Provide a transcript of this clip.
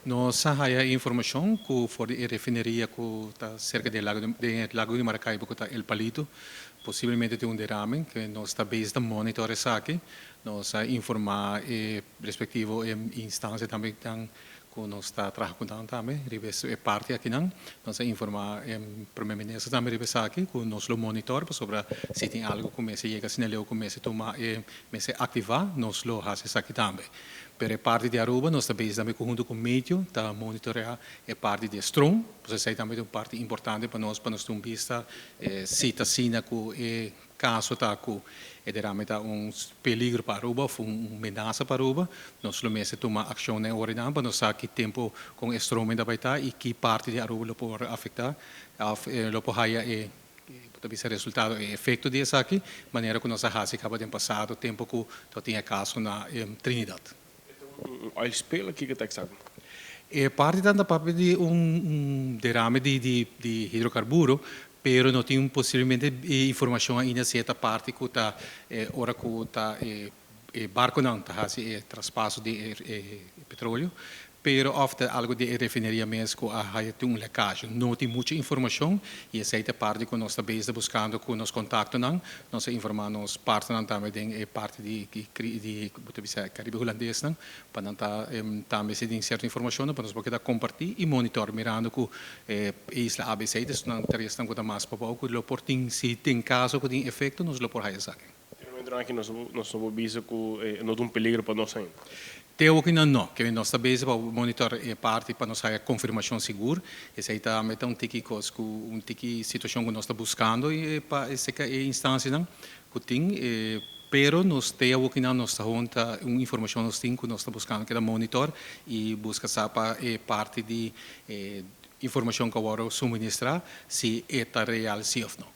Nos a haya informacion cu for di e refineria cu ta cerca di Lago di Maracaibo, cu ta El Palito, posiblemente tin un derame, cu nos ta bezig ta monitor esaki. Nos a informa e respectivo instancia tambe cu nos ta trahando tambe, riba e parti aki nan. Nos a informa e prome minister tambe riba esaki, cu nos lo monitor, sobre si tin algo cu mester yega, si leu cu mester tuma, mester activa, nos lo haci esaki tambe. Pero e parti di Aruba, nos ta bezig tambe hunto cu meteo, ta monitorea e parti di stroom, pues esey tambe ta un parti importante pa nos tin un bista, si ta asina cu e caso ta cu e derame ta un peligro pa Aruba, of un menasa pa Aruba, nos lo mester tuma accion na ora pa nos sa ki tempo cu e stroom ta bay ta y ki parti di Aruba lo por afecta, of lo por haya e por resultado e efecto di esaki, manera cu nos a haci caba den pasado, tempo cu tin caso na Trinidad. Un oil spill, kico ta exacto? E parti ta papia di un derame di hidrocarburo, pero no tin posiblemente informacion ainda si e parti cu ta ora cu ta e barco nan ta haci e traspaso di petroleo, pero of ta algo di refineria mes cu a haya un lekkage. No tin mucho informacion y esey ta parti cu nos ta bezig buscando cu nos contactonan, nos a informa nos partnernan tambe den e parti di Caribe Hulandes nan, pa nan ta tambe si tin cierto informacion pa nos por comparti y monitor, mirando cu isla ABC, dus nan ta cu mas pa cu lo por tin, si tin caso cu tin efecto, nos lo por haya esaki. Aki nos no bisa cu no tin un peligro pa nos ainda. Te aki no, no, cu nos ta bezig pa monitor e parti pa nos haya confirmacion sigur. Esey ta un tiki cos, un tiki situacion cu nos ta buscando y pa e instancia nan, cu tin, pero nos te aki nos ta hunta un informacion nos tin cu nos ta buscando cu ta monitor y busca sa pa e parti di informacion cu awor suministra si ta real si of no.